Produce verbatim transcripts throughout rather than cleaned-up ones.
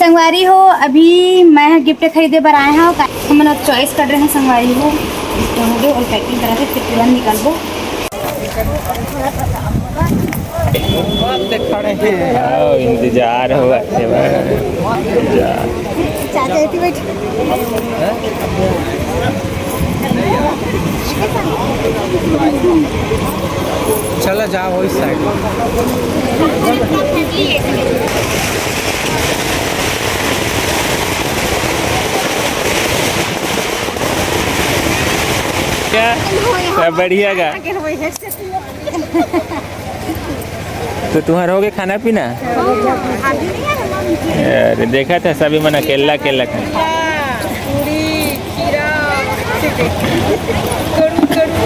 संगवारी हो, अभी मैं ह गिफ्ट खरीदे बर आए हव। हमन अब चॉइस कर रहे हैं संगवारी हो, इसको हो गए और पैकिंग करा के फिर तुरंत निकलबो। खड़े हैं। हाँ, इंतजार हो अच्छे बा। चाचा, इतनी बैठ। चला जाओ इस साइड। क्या? सब बढ़िया का? तो तुम्हार हो गए खाना पीना? अरे, देखा था सभी मन अकेला अकेला खा। पूरी, खीरा, कड़ू, कड़ू।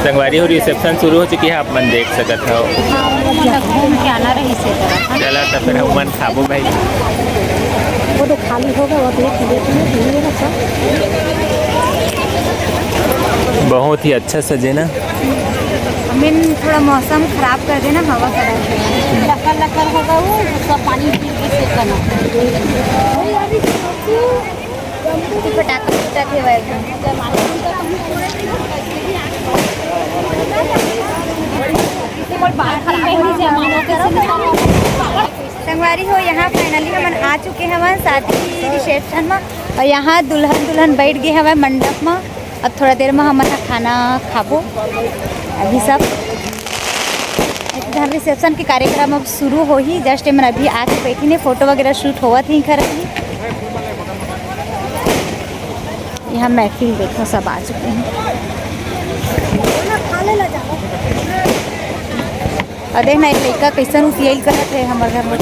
संगवारी हो, रिसेप्शन शुरू हो चुकी है, आप मन देख सकत हो। हाँ, वो मतलब घूम के आना रही से तरह। चला तो फिर हम मन खाबो भाई। वो तो खाली होगा, वो देख, देख, देख, देख, देख, सब। बहुत ही अच्छा सजे ना। मेन थोड़ा मौसम खराब कर देना, हवा खराब कर देना। लकर लकर होगा वो, उसका पानी गिर के से बना। पटाखा फूटत हे भाई। संगवारी हो, यहाँ finally हमन आ चुके हवन शादी रिसेप्शन में, और यहाँ दुल्हन दुल्हन बैठ गए हवय मंडप में। अब थोड़ा देर में हमन ह खाना खाबो। अभी सब इधर रिसेप्शन के कार्यक्रम अब शुरू होही। जस्ट एमन अभी आके बैठिन हे, फोटो वगैरह शूट होवत ही, करत ही। यहाँ महफिल देखो, सब आ चुके हैं। और देख ना, एक लइका कैसन उतियाइल करत है हमर घर में।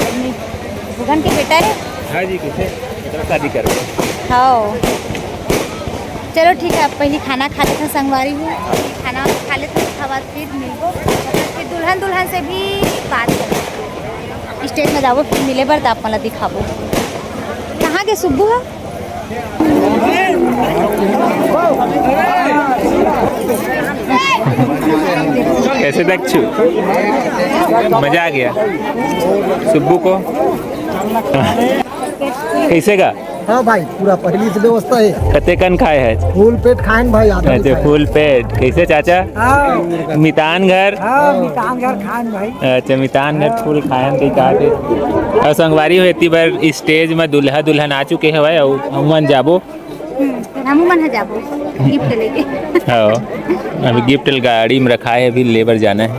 भगवान के बेटा है। हाँ जी, कैसे? शादी कर रहे हैं। हाँ। चलो ठीक है, अब पहले खाना खा लेते हैं संगवारी हो, खाना खा लेते हैं, उसके बाद फिर मिलबो, फिर दुल्हन दुल्हन से भी बात करबो, स्टेज में जाबो, फिर मिले बर त आप मन ला दिखाबो। कहाँ के सुब्बू है? कैसे दक्षु? मजा आ गया सुब्बू को। कैसे का? हाँ भाई, पूरा पहली से व्यवस्था है। कतेकन खाए है? फुल पेट खाएन भाई, आधा भी अच्छा, खाएन। फुल पेट। कैसे चाचा? हाँ। मितान घर? हाँ, मितान घर खाएन भाई। अच्छा, मितान घर फुल खाएन, कही कहा थे। और संगवारी हो, एती बर स्टेज में दूल्हा दुल्हन आ चुके हवय, अउ हमन जाबो। हम्म, हमू मन ह जाबो गिफ्ट लेके। हाँ, अभी गिफ्ट गाड़ी में रखा है, अभी लेबर जाना है।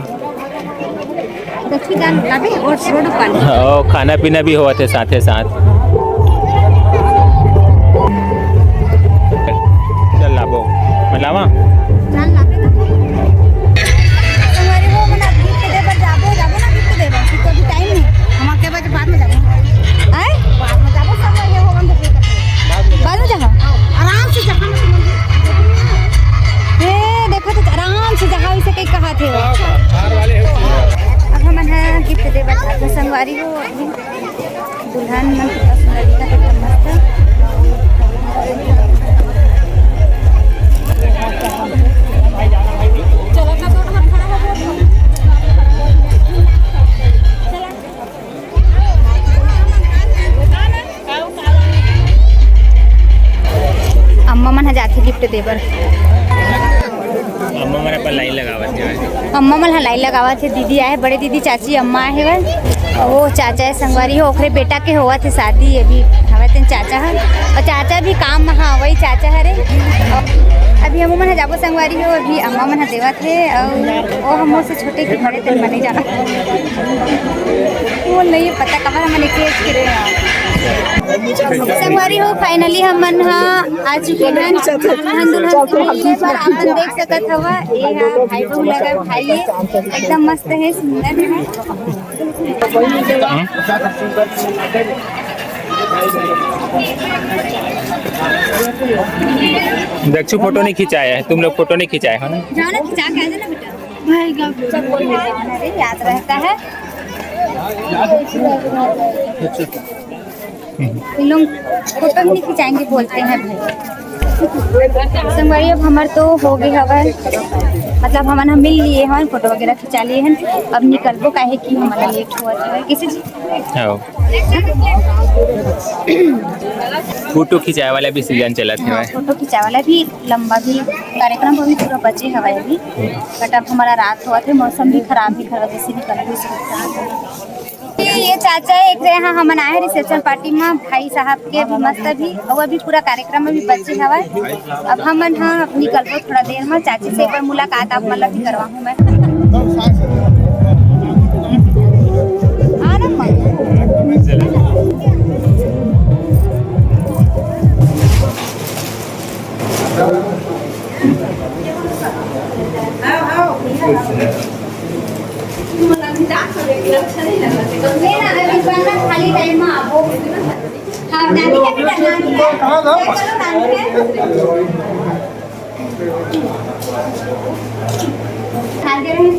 दक्षिण जान अभी और रोड पर। हाँ, खाना पीना भी होवत है साथे साथ। चल लाबो, मैं लावा। चल लाबे ना। संगवारी हो, मन अभी गिफ्ट दे बर जाबो, जाबो ना गिफ्ट दे बर, तो अभी टाइम नहीं। हम के बजे बाद में जाबो। आए? बाद में जाबो, सब ये होवन तो बाद में जाओ। आराम से जहाँ ए, देखो तो आराम से जहाँ इसे कहीं कहा थे। अब हमन ह गिफ्ट दे बर जात हन संगवारी हो। दुल्हन मन कितना सुंदर दिखत हे, एकदम मस्त। अम्मा मन ह जाथे गिफ्ट दे बर। अम्मा मन अपन लाइन लगावत हे। अम्मा मन ह लाइन लगावत हे। दीदी आए, बड़े दीदी, चाची, अम्मा आए हे। वो चाचा हे संगवारी हो, ओकरे बेटा के होवत हे शादी। अभी हवय तेन चाचा ह, और चाचा भी काम म ह, वही चाचा हरे। अभी हमू मन ह जाबो संगवारी हो, अभी अम्मा मन ह देवत हे, और वो हमर से छोटे के बड़े तेन मने जाना। वो नहीं पता कहाँ हमन एक के रहे। संगवारी हो, finally हमन ह आ चुके हैं। दुल्हन दुल्हन से मिलने पर आप मन देख सकत हवा, ये है भाई बहू लगा, भाई ये एकदम मस्त है, सुंदर है। दक्षु फोटो नहीं खिंचाया है, तुम लोग फोटो नहीं खिंचाए हो ना? जाना खिंचा के आ जाना बेटा। अरे, याद रहता है। इन लोग फोटो भी नहीं खिंचाएंगे बोलते हैं भाई। संगवारी, अब हमर तो हो गे हवय, मतलब हमन ह मिल लिए हवन, फोटो वगैरह खिंचा लिए हन। अब निकलबो, काहे कि हमन लेट होवत हवय। किसी चीज हाँ। फोटो खिंचाए वाला भी सीजन चलत हवय। फोटो खिंचाए वाला भी लंबा भी कार्यक्रम अभी पूरा बचे हवय अभी, but अब हमारा रात होवत हे, मौसम भी खराब हे, खराब जैसे निकल भी सकता है। ये चाचा एक रहे, हाँ, हमन आए हैं रिसेप्शन पार्टी में, भाई साहब के भी मस्त अभी, और अभी पूरा कार्यक्रम में भी बचे हवय। अब हमन, हाँ, अब निकलबो थोड़ा देर में, चाची से एक बार मुलाकात आप मतलब भी करवाहूँ मैं। हाँ ना, माँ। खाली टाइम में आपको। हाँ, नानी का भी करना है। चलो, नानी का। खाल के रहे।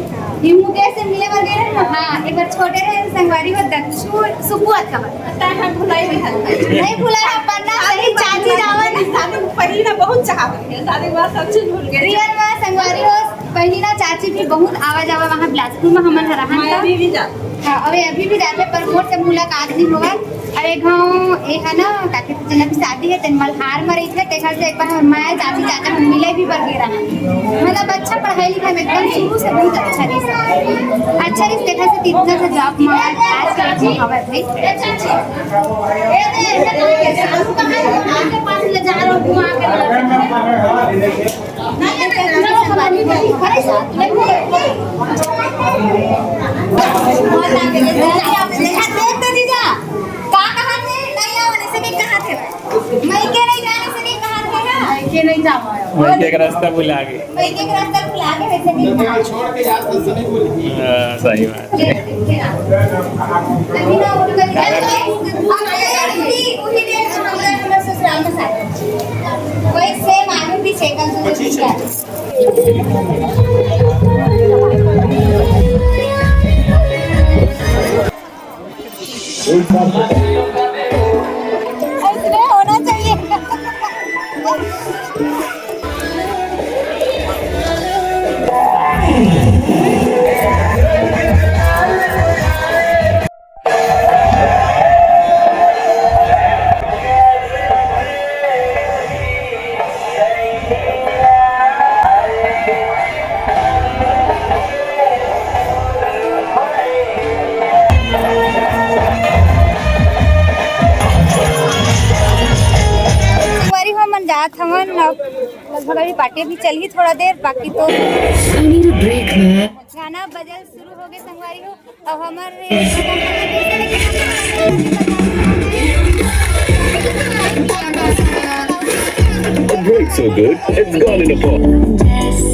ये मुकेश से मिले बर गए रहे ना? हाँ, एक बार छोटे रहे, संगवारी हो दक्षु, सुकु अतका बार। तैं हम भुलाई भी हल। नहीं भुला, पर ना, अरे, चाची जावन। शादी पहली ना बहुत चाहत रहे, शादी के बाद सब चीज भूल गए। रियल में संगवारी हो, पहली ना चाची भी बहुत आवा जावा वहाँ बिलासपुर में हमन ह रहन मैं था। अभी भी जाती। हाँ, अबे अभी भी जाते, पर मोर से मुलाकात नहीं होगा। अरे गाँव, ए है ना, काके तो जनक शादी है, तेन मल्हार में रही थे, तेखर से एक बार हम मैं चाची चाचा हम मिले भी बर गे रहा। मतलब अच्छा पढ़ाई लिखाई में एकदम शुरू से बहुत अच्छा रही। अच्छा रही, तेखर से तीन से जॉब में आज के डेट में हवा है भाई। मइके के रास्ता भुला गे। हाँ, सही बात। ऐसने होना चाहिए। संगवारी हो, हमन जात हवन, अब लगभग अभी पार्टी भी चलही थोड़ा देर, बाकी तो I need a break, man। गाना बजल शुरू हो गए संगवारी हो। अब हमर A break so good, it's gone in a pop।